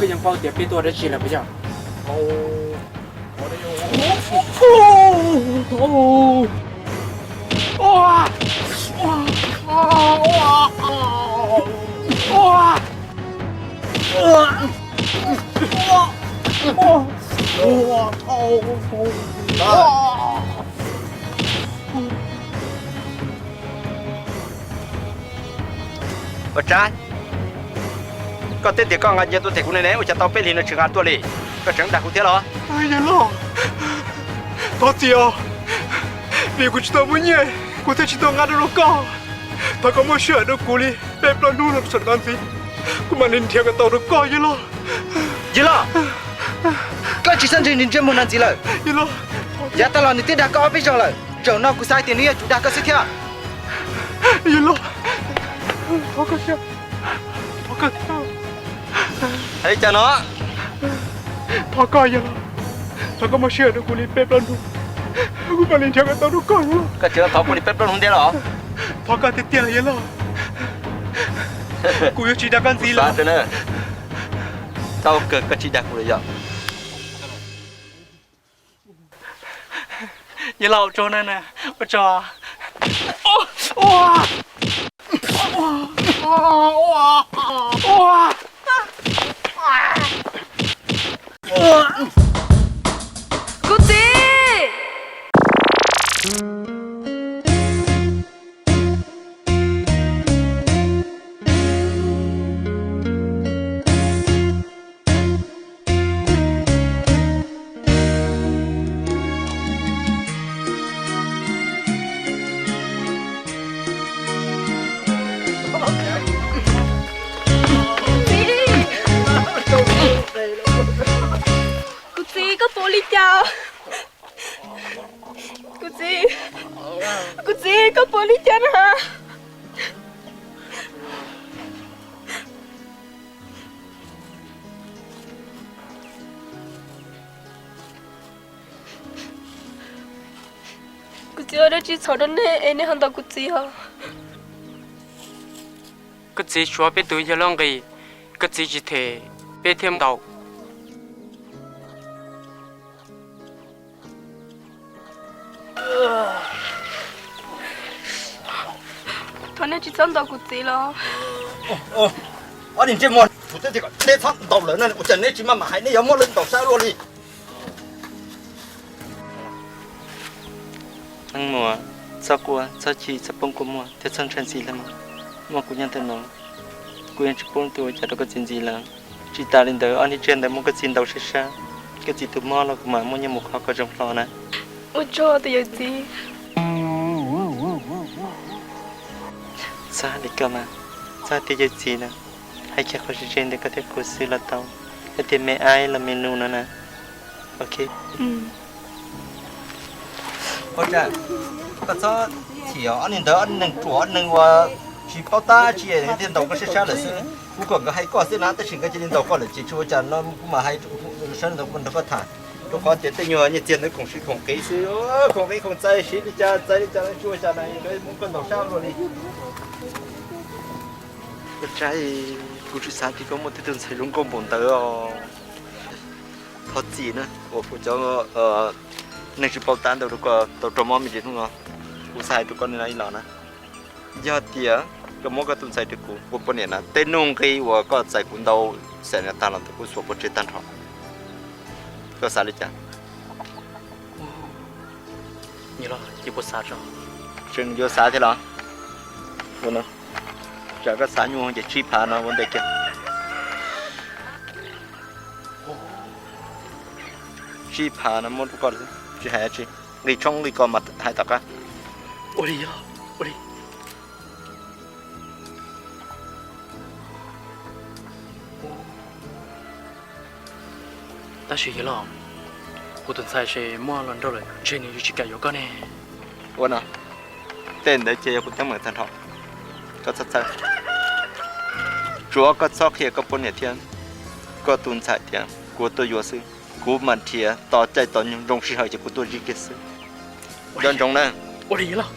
Yeej paub tias peb tuaj dab tsi lawm puas yog? Ua Tsab, koj twb tias koj nqa nyiaj tuaj them kuv ne, ua cas tau peb hlis no tsis nqa tuaj li? Koj tseem dag kuv thiab los? Yawg loj, thov txim os, vim kuv tsis tau muaj nyiaj, kuv thiaj tsis tau nqa rau koj. Thov koj muab sij hawm rau kuv li peb plaub hnub no saum no ntxiv, kuv mam li nrhiav kom tau rau koj yawg loj. Yawg loj, koj tsis txhob nrhiav ntsej muag no ntxiv lawm. Yav tag los nws twb dag koj ob peb zaug lawm, zaum no kuv xav tias nws yuav tsum dag koj xwb thiab. Yawg loj, thov koj, thov koj, hais li cas no? Thov koj yawg loj, thov koj muab sij hawm rau kuv li peb plaub hnub, kuv mam li nrhiav kom tau rau koj yawg loj. Koj tseem thov kuv li peb plaub hnub thiab los? Thov koj tiag tiag los yawg loj, kuv yuav tsis dag koj ntxiv lawm. Tau kawg koj tsis dag kuv lawm yog? Yawg loj, ua tsaug na, ua tsaug. Kuv txiv! Kuv txiv, koj puas li cas? Kuv txiv, kuv txiv, koj puas li cas na? Kuv txiv ua dab tsi txhaum rau nej es nej ho ntaus kuv txiv os? Koj txiv tshuav peb tus yawg loj nqis, koj txiv tsis them peb thiaj ntaus. Thov nej tsis txhob ntaus kuv txiv los. Ob niag ntsej muag, kuv twb tias kom neb txhob ntaus lawm no, ua cas neb tsis maj mam hais, neb yuav muab lawv ntaus sab luaj li. Neb mus, txhob quaj, txhob chim, txhob poob kua muag thiab txhob ntshai ntxiv lawm mog. Muaj kuv nyob ntawm no, kuv yeej tsis pub tus ua cas rau koj txiv ntxiv lawm. Tsis tas li ntawd, ob niag tsiaj ntawd muab koj txiv ntaus sab sab, koj txiv tus mob los kuv mam muab nyiaj mus kho kom zoo hlo na. Ua tsaug tus yawm txiv. Txhob hais li ko mas, txhob hais tias yawm txiv na, hais kiag qhov tseeb tseeb ntawm koj thiab kuv xwb los tau, hais tias me aib los me nus no na. Ok. Ua cas koj txhob chim, ob niag ntawd ob neeg ruam, ob neeg uas tsis paub tab tsi, thiaj ntaus koj sab sab lawm xwb. Kuv kom nkawd hais koj xwb na, tab sis nkawd cia li ntaus koj lawm ces tsis ua cas no, kuv mam hais rau kuv sab nraud nrog koj tham. Rau qhov tias tej nyuag nyiaj txiag ntawd khoom siv khoom qiv xwb, khoom qiv khoom txais, siv li cas txais li cas, tsis ua cas na, nkawd muab koj ntaus sab luaj li. Ua cas kuv tsis xav tias koj muaj tej tug ntxhais zoo nkauj npaum ntawd os. Thov txim na uas kuv cov neeg tsis paub tab ntawd rau koj tau raug mob me ntsis hnub no. Kuv xav hais rau koj li no ib los na, yog tias koj muab koj tus ntxhais rau kuv ua poj niam na, tej nuj nqi uas koj txais kuv ntau xees no tag los ntawm kuv xuas pov tseg tag nrho. Koj xav li cas? Tseem yuav xav thiab los? Tsam koj xav nyuaj ces tsib phav no ua ntej kiag. Tsib phav no muab rau koj, tsis hais dab tsi, nqi tshoob nqi kos mas hais tom qab. Ua li, ua li. Tab sis yawg laus, kuv tus ntxhais ces muaj hluas nraug lawm ntshe nws yuav tsis kam yuav koj ne. Ua no, tej ntawd ces yog kuv teeb meem tag nrho. Koj txhob txhawj, tsuav koj txhob qhia koj poj niam thiab koj tus ntxhais tias kuv tuaj yuav xwb. Kuv mam nrhiav tos caij tos nyoog zoo sij hawm ces kuv tuaj zib kiag xwb. Nco ntsoov na. Ua li yawg laus.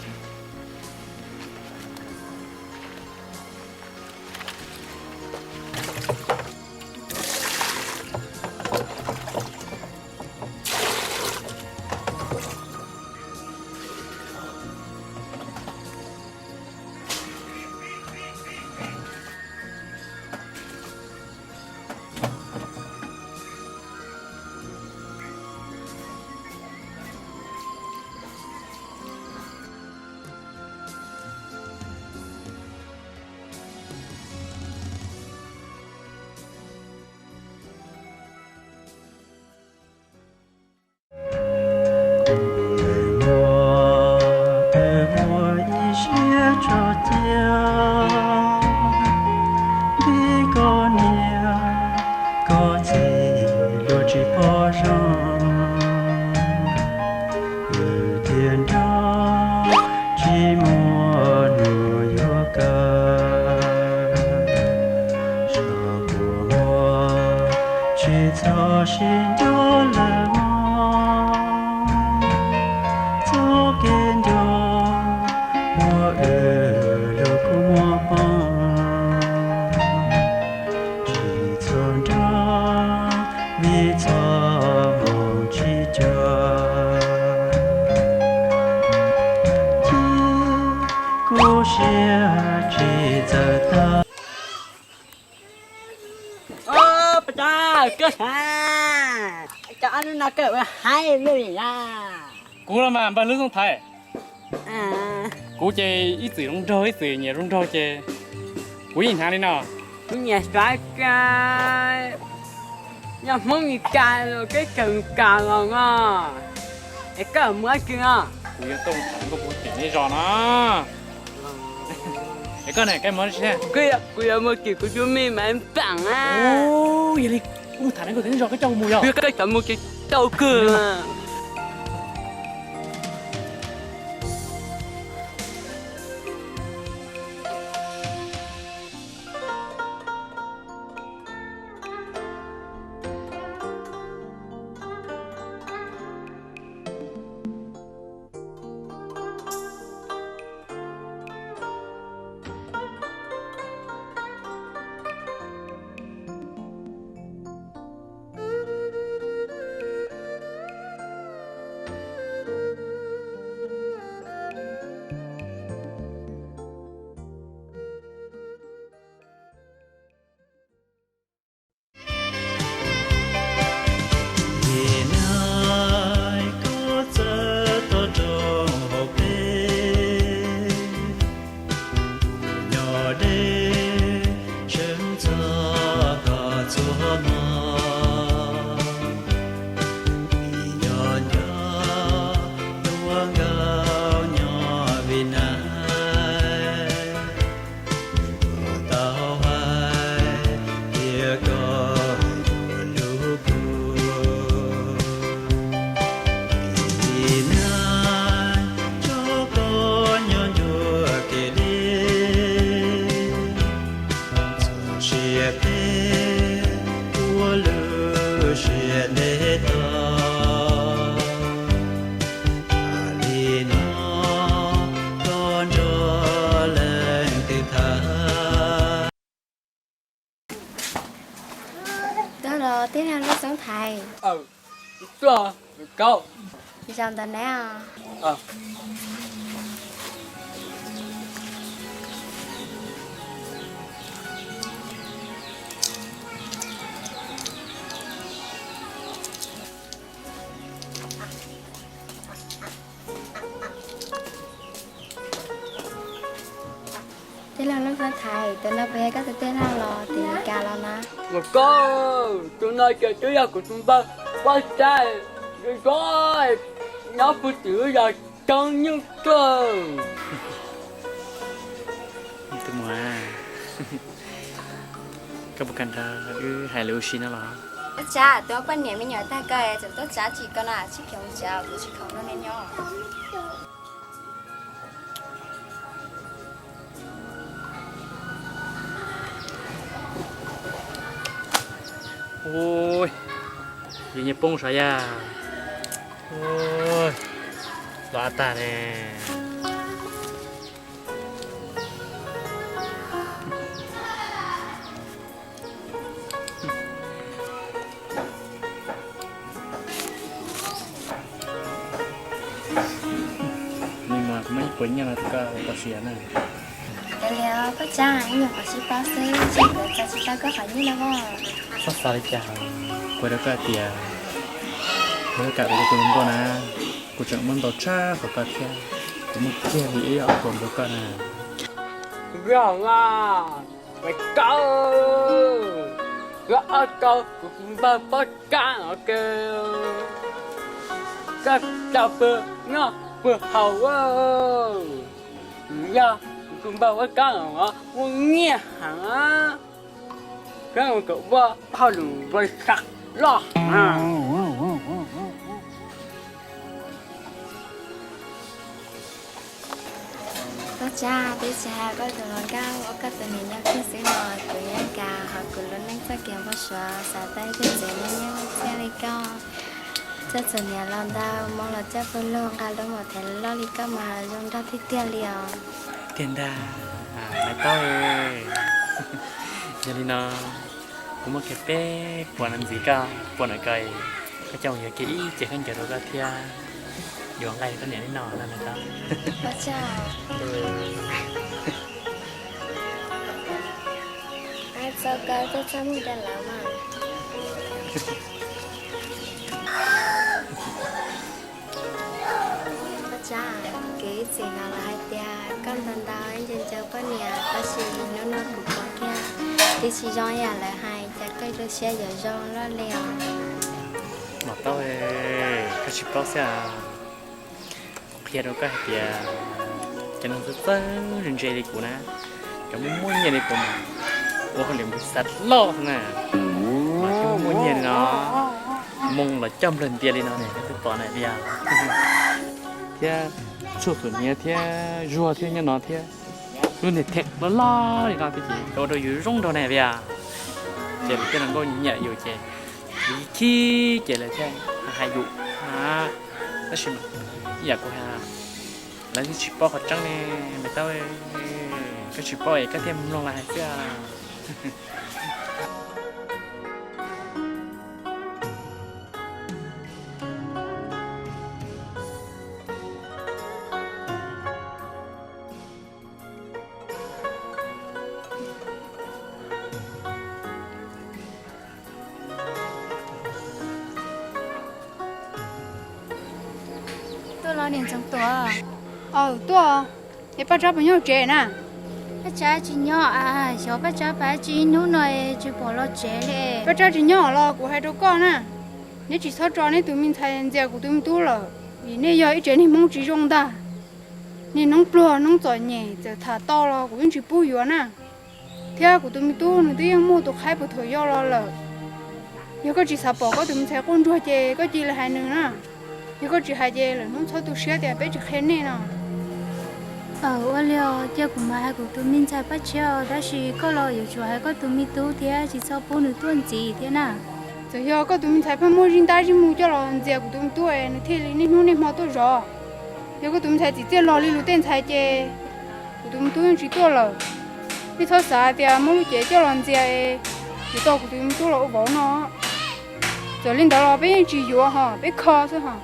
Muaj ib siab tso cia, vim koj niam koj txiv luag tsis pom zoo, wb thiaj nrog tsis muaj nuj yuav kawm. Zog kua muag tsis txhob sib nco lawm mog, txoj kev nco muag wb lub kua muag poob. Tsis txhob nrog vim txoj hmoo tsis cuag, cia kuv siab tsis txawj tag. Ua, pas tas koj, cov ob hnub no koj ua haib lawm li na. Kuv los mas npawg Lwb Xyooj Thaiv. Kuv ces ib txwm zoo nraug ib txwm nyiam zoo nraug ces kuv yeej hnav li no. Kuv nyiam xav tias yog Hmoob Mes Kas los koj tseem kam los no. Es koj mus dab tsi no? Kuv yuav tuaj tham nkauj puag tim nej zos no. Es koj ne, koj mus dab tsi? Kuv yuav mus tim kuv tus me mas npam na. Yog li kuv mus tham nkauj tim nej zos, koj coj kuv mus yog? Koj coj mus ces tau kawg. Vim neeg koj txawj tau rau hauv peb, nyob deb seb txog koj txhua hmo. Vim nco nco tus nkauj nyob Vib Nais, tau hais tias koj yuav hlub kuv. Vim Vib Nais tso koj nyob ncuab kev deb, txhua siab peb ua lub siab ntev tos. Tham li no koj nrog leej twg tham? Tuaj los tij laug Lwb Xyooj Thaiv. Zaum ntawd neb os. Tij laug Lwb Xyooj Thaiv, tus no puas yog koj tus tij laug los tim Mes Kas los na? Koj, tus no ces twb yog kuv tus npawg Paj Tsab, nyob puag tim lub zos Toob Nyuj Tuag. Tus muam, koj puas kam nrog wb hais lus ua si no los? Paj Tsab, tus poj niam me nyuam tag kawg tseem tuaj tsav tsis koj na, tsis khiav mus tsav, kuv tsis khoom nrog nej nyob. Ua, yus nyias poob sav yaj. Ua, los tag ne. Nws mas muaj ib puas nyiaj no rau koj tau siv na. Kav liam, Paj Tsab, ib nyuag qhov sib paub xwb, ntshe kuv txo tsis tau koj qhov nyiaj no os. Txhob xav li cas, kuv hais rau koj hais tias, yog koj kam kuv ua tus hluas nkauj na, kuv tseem muab ntau tshaj qhov koj thiab, kuv muab kiag li ib ob puas nkaus koj na. Yog mas, koj, koj ob tau kuv tus npawg Paj Tsab no ces koj tau pw nyob Puag hau, yog tus npawg ua kab muaj nyiaj heev, kab kom ua hauj lwm npawg sam loj. Koj Tsab, twb tsis hais koj tus hluas nkauj, koj tus niam yau kiag xwb los kuv yeej kav hauv kuv lub neej txoj kev npau suav xav tau ib tug txiv neej nyob txhiaj li koj. Txoj txhua niam los ntau, Hmoob los coj pawg lug nqa lub maum thev loj li koj mas zoo nraug tiag tiag li os. Tiag ntag, Maiv Taub. Yog li no, kuv muab kiag peb puas no ntxiv koj, puas no koj, koj coj mus yuav kiag ib ce khaub ncaws rau koj thiab yuav nqaij rau koj niam li no na Maiv Taub. Txog koj txaj muag rau lawv mas. Koj Tsab, kev ib txwm no lawv hais tias koj ntau ntau ib nce ncaus poj niam, tab sis hnub no kuv pom kiag twb tsis zoo yam lawv hais, cas koj zoo siab yuav zoo luaj li os. Maiv Taub, koj tsis paub xwb. Kuv qhia rau koj hais tias cov neeg txawj txawj ntse li kuv na, cov muaj muaj nyiaj li kuv mas ua hauj lwm npawg sam loj na, mas cov muaj nyiaj li no, moo los coj nplawg ntias li no ne, koj twb pom na tias. Thiab tshuaj xum hniav thiab zuag thiab nyob no thiab, lub niag them loj loj li no thiab ces ua rau yus zoo nraug ne tias. Ces lawv thiaj los nkauj nyiam yus ces yus khib ces lawv thiaj hais yus. Tab sis ib yam kuv hais, lawv yeej tsis paub qhov tseeb ne Maiv Taub. Koj tsis paub es koj thiaj mloog lawv hais xwb. Tuaj los niam Ntxoov Tuam? Aw, tuaj. Es Paj Tsab puas nyob tsev na? Paj Tsab tsis nyob a, xyov Paj Tsab pab tsis ib hnub no tsis pom los tsev li. Paj Tsab tsis nyob los kuv hais rau koj na, neb tsis txhob tso neb tus me ntxhais ntxias kuv tus me tub lawm, vim nej yog ib tsev neeg Hmoob tsis zoo ntag. Niaj hnub pluag hnub txom nyem, txawm tham tau los kuv yeej tsis pub yuav na. Thiab kuv tus me tub nws twb yeej muaj tus qhaib puag thaum yau los lawm. Yog koj tsis xav pom koj tus me ntxhais quaj ntsuag ces koj cia li hais nws na. Yog koj tsis hais ces lwm hnub txhob tu siab tias peb tsis qhia nej no. Aw, ua li os, cia kuv mam hais kuv tus me ntxhais Paj Tsab os, tab sis koj los yuav tsum hais koj tus me tub thiab tsis txhob pub nws tuaj ntxiv thiab na. Txawm yog koj tus me ntxhais pheej muaj zib ntab zib mu coj los ntxias kuv tus me tub es nws thiaj li niaj hnub niaj hmo tuaj zov. Yog koj tus me ntxhais txim txiaj log li luag tej ntxhais ces kuv tus me tub yeej tsis tuaj lawm. Nej txhob xav tias muab lub cev coj los ntxias es yuav tau kuv tus me tub los ua vauv no. Txawm li ntawd los peb yeej tsis yuav ho, peb kho xwb ho.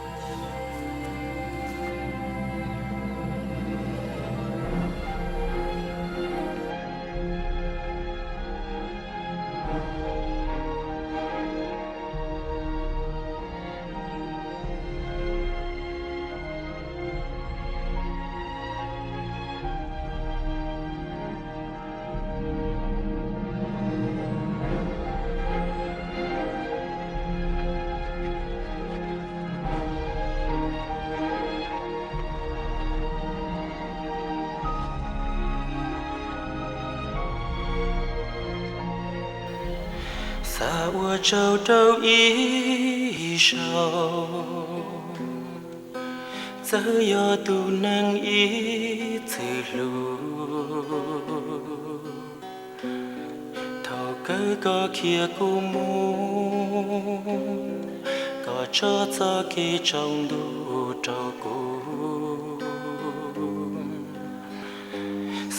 Xav ua tsaug rau ib zaug, txawm yog tus neeg ib txwm hlub. Thaum kawg koj khiav kuv mus, koj tso txoj kev tsaus ntuj rau kuv.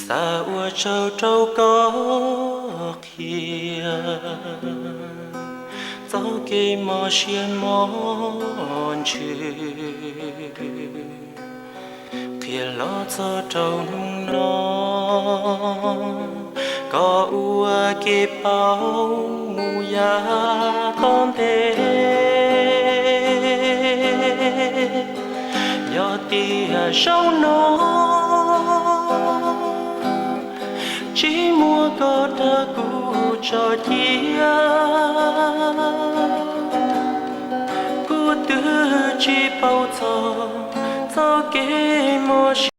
Xav ua tsaug rau koj qhia txoj kev mob siab mob ntsws. Qhia los txog rau hnub no, koj ua kev paub mus yav tom ntej. Yog tias zaum no tsis muaj koj rau kuv tso cia, kuv twb tsis paub txog txoj kev muaj